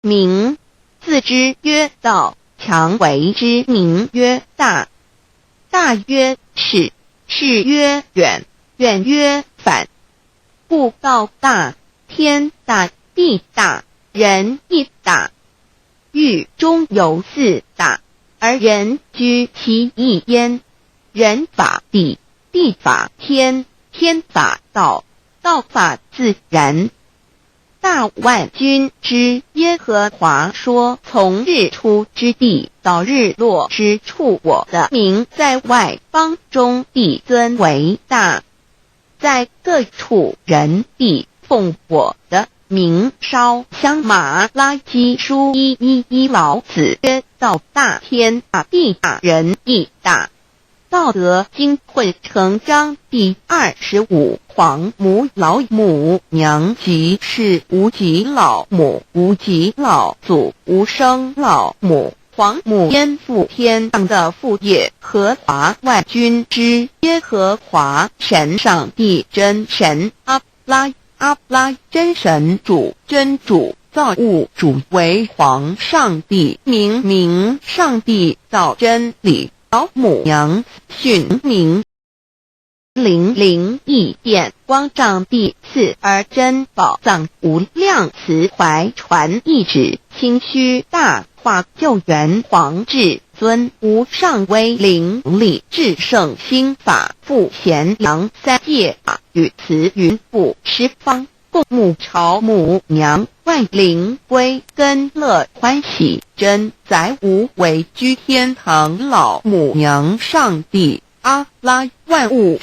名，自之曰道，强为之名曰大。大曰始，始曰远，远曰反。故道大，天大，地大，人亦大。域中有四大，而人居其一焉。人法地，地法天，天法道，道法自然。大萬軍之耶和華說：從日出之地到日落之處，我的名在外邦中必尊為大，在各處人必奉我的名燒香。馬拉基書1:1:1，老子曰：道大天大地大人亦大。道德經混成章第25，皇母老母娘即是無極老母，無極老祖，無生老母。皇母焉附天上的父耶和華萬軍之耶和華神上帝真神阿拉阿拉真神主真主造物主為皇上帝明明上帝道真理。老母娘訓明001點光上帝賜而真寶藏無量慈懷傳一指清虛大化救援皇至尊無上威靈力至聖心法復賢良三界與慈雲布十方共沐朝母娘萬靈歸根樂歡喜真載無為居天堂老母娘上帝阿拉萬物。